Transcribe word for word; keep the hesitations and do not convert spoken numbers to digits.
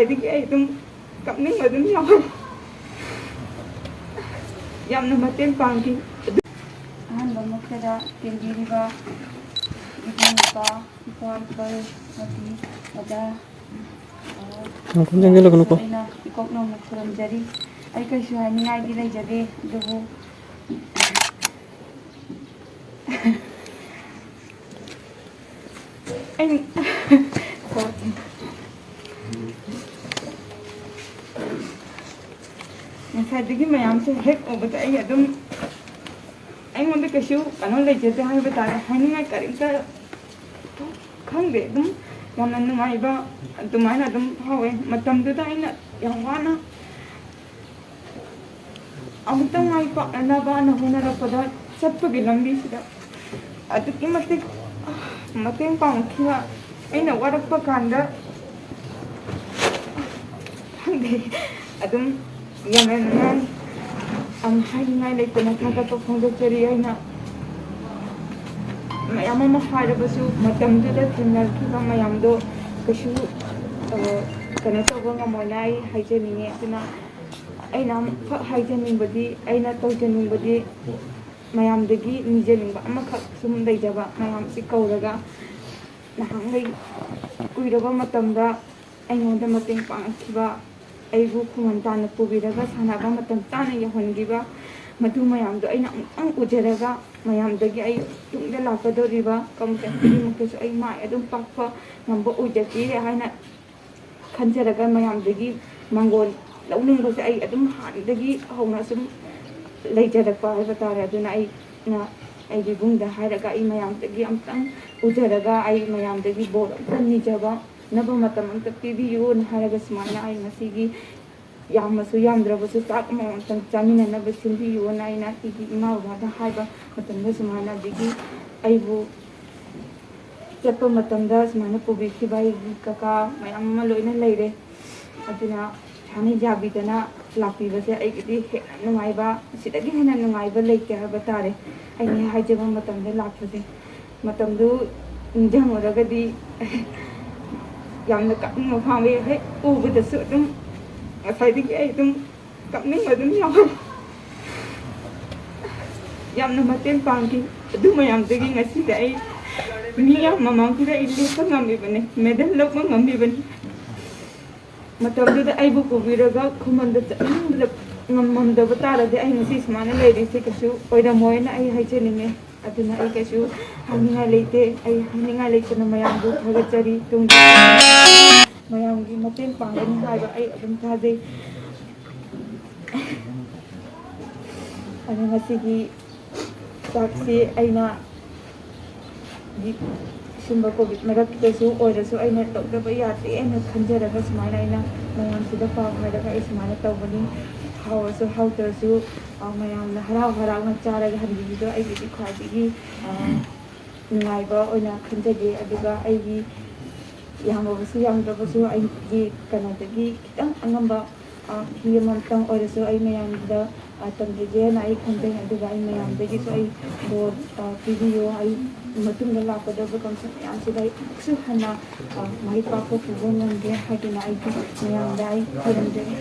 ꯑꯗꯒꯤ ꯑꯩ ꯑꯗꯨꯝ ꯀꯞꯅꯤꯡꯕ ꯑꯗꯨꯝ ꯌꯥꯎꯋꯦ꯫ ꯌꯥꯝꯅ ꯃꯇꯦꯡ ꯄꯥꯡꯈꯤ꯫ ꯑꯍꯥꯟꯕꯃꯛꯇꯗ ꯇꯦꯝꯕꯤꯔꯤꯕ ꯏꯕꯨꯡ, ꯏꯄꯥ, ꯏꯄꯥ, ꯏꯄꯥ, ꯃꯄꯤ, ꯑꯣꯖꯥ, ꯑ, ꯉꯥꯏꯈꯣ, ꯆꯪꯁꯤꯜꯂꯛꯀꯅꯨꯀꯣ꯫ ꯑꯩꯅ ꯏꯀꯣꯛ ꯅꯧꯅ ꯈꯨꯔꯨꯝꯖꯔꯤ꯫ ꯑꯩ ꯀꯩꯁꯨ ꯍꯥꯏꯅꯤꯡꯉꯥꯏꯗꯤ ꯂꯩꯖꯗꯦ, ꯑꯗꯨꯕꯨ ꯑꯩ ꯉꯁꯥꯏꯗꯒꯤ ꯃꯌꯥꯝꯁꯦ ꯍꯦꯛ ꯎꯕꯗ ꯑꯩ ꯑꯗꯨꯝ, ꯑꯩꯉꯣꯟꯗ ꯀꯩꯁꯨ ꯀꯩꯅꯣ ꯂꯩꯖꯗꯦ ꯍꯥꯏꯕ ꯇꯥꯔꯦ, ꯍꯥꯏꯅꯤꯡꯉꯥꯏ ꯀꯔꯤꯝꯇ ꯈꯪꯗꯦ꯫ ꯑꯗꯨꯝ ꯌꯥꯝꯅ ꯅꯨꯡꯉꯥꯏꯕ ꯑꯗꯨꯃꯥꯏꯅ ꯑꯗꯨꯝ ꯐꯥꯎꯋꯦ꯫ ꯃꯇꯝꯗꯨꯗ ꯑꯩꯅ ꯌꯥꯝ ꯋꯥꯅ ꯑꯃꯨꯛꯇꯪ ꯃꯥꯏ ꯄꯥꯛꯅꯅꯕꯅ ꯍꯣꯠꯅꯔꯛꯄꯗ, ꯆꯠꯄꯒꯤ ꯂꯝꯕꯤꯁꯤꯗ ꯑꯗꯨꯛꯀꯤ ꯃꯇꯤꯛ ꯃꯇꯦꯡ ꯄꯥꯡꯈꯤꯕ, ꯑꯩꯅ ꯋꯥꯔꯛꯄ ꯀꯥꯟꯗ, ꯈꯪꯗꯦ, ꯑꯗꯨꯝ ꯌꯥꯝꯅ ꯅꯨꯡꯉꯥꯏ꯫ ꯌꯥꯝ ꯍꯥꯏꯅꯤꯡꯉꯥꯏ ꯂꯩꯇꯅ ꯊꯥꯒꯠꯄ ꯐꯣꯡꯗꯣꯛꯆꯔꯤ꯫ ꯑꯩꯅ ꯃꯌꯥꯝ ꯑꯃ ꯍꯥꯏꯔꯕꯁꯨ, ꯃꯇꯝꯗꯨꯗ ꯊꯦꯡꯅꯈꯤꯕ ꯃꯌꯥꯝꯗꯣ ꯀꯩꯁꯨ, ꯑ, ꯀꯩꯅꯣ ꯇꯧꯕ ꯉꯝꯃꯣꯏꯅ ꯑꯩ ꯍꯥꯏꯖꯅꯤꯡꯉꯤ꯫ ꯑꯗꯨꯅ ꯑꯩꯅ ꯑꯃꯨꯛꯈꯛ ꯍꯥꯏꯖꯅꯤꯡꯕꯗꯤ, ꯑꯩꯅ ꯇꯧꯖꯅꯤꯡꯕꯗꯤ, ꯃꯌꯥꯝꯗꯒꯤ ꯅꯤꯖꯅꯤꯡꯕ ꯑꯃꯈꯛ ꯁꯨꯝ ꯂꯩꯖꯕ, ꯃꯌꯥꯝꯁꯤ ꯀꯧꯔꯒ ꯅꯍꯥꯟꯈꯩ ꯀꯨꯏꯔꯕ ꯃꯇꯝꯗ ꯑꯩꯉꯣꯟꯗ ꯃꯇꯦꯡ ꯄꯥꯡꯈꯤꯕ, ꯑꯩꯕꯨ ꯈꯨꯃꯟ ꯇꯥꯅ ꯄꯨꯕꯤꯔꯒ ꯁꯥꯟꯅꯕ ꯃꯇꯝ ꯆꯥꯅ ꯌꯧꯍꯟꯈꯤꯕ, ꯃꯗꯨ ꯃꯌꯥꯝꯗꯣ ꯑꯩꯅ ꯑꯃꯨꯛꯇꯪ ꯎꯖꯔꯒ, ꯃꯌꯥꯝꯗꯒꯤ ꯑꯩ ꯇꯨꯡꯗ ꯂꯥꯛꯀꯗꯧꯔꯤꯕ ꯀꯝꯄꯦꯅꯤ ꯈꯨꯗꯤꯡꯃꯛꯇꯁꯨ ꯑꯩ ꯃꯥꯏ ꯑꯗꯨꯝ ꯄꯥꯛꯄ ꯉꯝꯕ ꯑꯣꯏꯖꯒꯦ ꯍꯥꯏꯅ ꯈꯟꯖꯔꯒ, ꯃꯌꯥꯝꯗꯒꯤ ꯃꯪꯒꯣꯜ ꯂꯧꯅꯤꯡꯕꯁꯦ ꯑꯩ ꯑꯗꯨꯝ ꯍꯥꯟꯅꯗꯒꯤ ꯍꯧꯅ ꯁꯨꯝ ꯂꯩꯖꯔꯛꯄ ꯍꯥꯏꯕ ꯇꯥꯔꯦ꯫ ꯑꯗꯨꯅ ꯑꯩꯅ ꯑꯩꯒꯤ ꯏꯕꯨꯡꯗ ꯍꯥꯏꯔꯒ, ꯑꯩ ꯃꯌꯥꯝꯗꯒꯤ ꯑꯝꯇꯪ ꯎꯖꯔꯒ, ꯑꯩ ꯃꯌꯥꯝꯗꯒꯤ ꯕꯣꯔ ꯑꯝꯇ ꯅꯤꯖꯕ, ꯅꯕ ꯃꯇꯝ ꯑꯝꯇ ꯄꯤꯕꯤꯌꯨꯅ ꯍꯥꯏꯔꯒ, ꯁꯨꯃꯥꯏꯅ ꯑꯩ ꯉꯁꯤꯒꯤ ꯌꯥꯝꯃꯁꯨ ꯌꯥꯝꯗ꯭ꯔꯕꯁꯨ ꯆꯥꯛ ꯑꯃꯃꯝꯇꯪ ꯆꯥꯃꯤꯟꯅꯅꯕ ꯁꯤꯟꯕꯤꯌꯨꯅ ꯑꯩꯅ ꯑꯩꯒꯤ ꯏꯃꯥ ꯕꯕꯥꯗ ꯍꯥꯏꯕ ꯃꯇꯝꯗ, ꯁꯨꯃꯥꯏꯅ ꯑꯗꯒꯤ ꯑꯩꯕꯨ ꯆꯠꯄ ꯃꯇꯝꯗ ꯁꯨꯃꯥꯏꯅ ꯄꯨꯕꯤꯈꯤꯕ ꯑꯩꯒꯤ ꯀꯀꯥ ꯃꯌꯥꯝ ꯑꯃ ꯂꯣꯏꯅ ꯂꯩꯔꯦ꯫ ꯑꯗꯨꯅ ꯁꯨꯃꯥꯏꯅ ꯌꯥꯕꯤꯗꯅ ꯂꯥꯛꯄꯤꯕꯁꯦ ꯑꯩꯒꯤꯗꯤ ꯍꯦꯟꯅ ꯅꯨꯡꯉꯥꯏꯕ, ꯁꯤꯗꯒꯤ ꯍꯦꯟꯅ ꯅꯨꯡꯉꯥꯏꯕ ꯂꯩꯇꯦ ꯍꯥꯏꯕ ꯇꯥꯔꯦ꯫ ꯑꯩꯅ ꯍꯦꯛ ꯍꯥꯏꯖꯕ ꯃꯇꯝꯗ ꯂꯥꯛꯄꯁꯦ, ꯃꯇꯝꯗꯨ ꯅꯤꯡꯁꯤꯡꯉꯨꯔꯒꯗꯤ ꯌꯥꯝꯅ ꯀꯞꯅꯤꯡꯕ ꯐꯥꯎꯏ꯫ ꯍꯦꯛ ꯎꯕꯗꯁꯨ ꯑꯗꯨꯝ ꯉꯁꯥꯏꯗꯒꯤ ꯑꯩ ꯑꯗꯨꯝ ꯀꯞꯅꯤꯡꯕ ꯑꯗꯨꯝ ꯌꯥꯎꯏ꯫ ꯌꯥꯝꯅ ꯃꯇꯦꯡ ꯄꯥꯡꯈꯤ꯫ ꯑꯗꯨ ꯃꯌꯥꯝꯗꯒꯤ ꯉꯁꯤꯗꯤ ꯑꯩ ꯃꯤ ꯌꯥꯝ ꯃꯃꯥꯡꯁꯤꯗ ꯑꯩ ꯂꯦꯞꯄ ꯉꯝꯃꯤꯕꯅꯤ, ꯃꯦꯗꯜ ꯂꯧꯕ ꯉꯝꯃꯤꯕꯅꯤ꯫ ꯃꯇꯝꯗꯨꯗ ꯑꯩꯕꯨ ꯄꯨꯕꯤꯔꯒ ꯈꯨꯃꯟꯗ ꯆꯠꯅꯤꯡꯕꯗ ꯉꯝꯃꯝꯗꯕ ꯇꯥꯔꯗꯤ ꯑꯩ ꯉꯁꯤ ꯁꯨꯃꯥꯏꯅ ꯂꯩꯔꯤꯁꯦ ꯀꯩꯁꯨ ꯑꯣꯏꯔꯝꯃꯣꯏꯅ ꯑꯩ ꯍꯥꯏꯖꯅꯤꯡꯉꯤ꯫ ꯑꯗꯨꯅ ꯑꯩ ꯀꯩꯁꯨ ꯍꯥꯏꯅꯤꯡꯉꯥꯏ ꯂꯩꯇꯦ꯫ ꯑꯩ ꯍꯥꯏꯅꯤꯡꯉꯥꯏ ꯂꯩꯇꯅ ꯃꯌꯥꯝꯕꯨ ꯊꯥꯒꯠꯆꯔꯤ꯫ ꯇꯨꯡꯗ ꯃꯌꯥꯝꯒꯤ ꯃꯇꯦꯡ ꯄꯥꯡꯒꯅꯤ ꯍꯥꯏꯕ ꯑꯩ ꯑꯗꯨꯝ ꯊꯥꯖꯩ꯫ ꯑꯗꯨ ꯉꯁꯤꯒꯤ ꯆꯥꯛꯁꯤ ꯑꯩꯅ ꯁꯤꯒꯨꯝꯕ ꯀꯣꯚꯤꯗ ꯃꯔꯛꯇꯁꯨ ꯑꯣꯏꯔꯁꯨ ꯑꯩꯅ ꯇꯧꯗꯕ ꯌꯥꯗꯦ ꯍꯥꯏꯅ ꯈꯟꯖꯔꯒ ꯁꯨꯃꯥꯏꯅ ꯑꯩꯅ ꯃꯌꯥꯝꯁꯤꯗ ꯄꯥꯎ ꯍꯥꯏꯔꯒ ꯑꯩ ꯁꯨꯃꯥꯏꯅ ꯇꯧꯕꯅꯤ꯫ ꯍꯥꯎꯔꯁꯨ ꯍꯥꯎꯇ꯭ꯔꯁꯨ, ꯑ, ꯃꯌꯥꯝꯅ ꯍꯔꯥꯎ ꯍꯔꯥꯎꯅ ꯆꯥꯔꯒ ꯍꯟꯕꯤꯕꯗꯣ ꯑꯩꯒꯤꯗꯤ ꯈ꯭ꯋꯥꯏꯗꯒꯤ, ꯑ, ꯅꯨꯡꯉꯥꯏꯕ ꯑꯣꯏꯅ ꯈꯟꯖꯒꯦ꯫ ꯑꯗꯨꯒ ꯑꯩꯒꯤ ꯌꯥꯝꯃꯕꯁꯨ ꯌꯥꯝꯗ꯭ꯔꯕꯁꯨ ꯑꯩꯒꯤ ꯀꯩꯅꯣꯗꯒꯤ ꯈꯤꯇꯪ ꯑꯉꯝꯕ, ꯑ, ꯐꯤ ꯑꯃꯃꯝꯇꯪ ꯑꯣꯏꯔꯁꯨ ꯑꯩ ꯃꯌꯥꯝꯗ, ꯑ, ꯇꯝꯖꯒꯦꯅ ꯑꯩ ꯈꯟꯖꯩ꯫ ꯑꯗꯨꯒ ꯑꯩ ꯃꯌꯥꯝꯗꯒꯤꯁꯨ ꯑꯩ ꯕꯣꯔ, ꯑ, ꯄꯤꯕꯤꯌꯨ꯫ ꯑꯩ ꯃꯇꯨꯡꯗ ꯂꯥꯛꯀꯗꯕ ꯀꯟꯁꯔꯠ ꯃꯌꯥꯝꯁꯤꯗ ꯑꯩ ꯑꯃꯨꯛꯁꯨ ꯍꯟꯅ, ꯑ, ꯃꯥꯏ ꯄꯥꯛꯄ ꯄꯨꯕ ꯉꯝꯒꯦ ꯍꯥꯏꯗꯨꯅ ꯑꯩꯒꯤ ꯃꯌꯥꯝꯗ ꯑꯩ ꯈꯨꯔꯨꯝꯖꯔꯤ꯫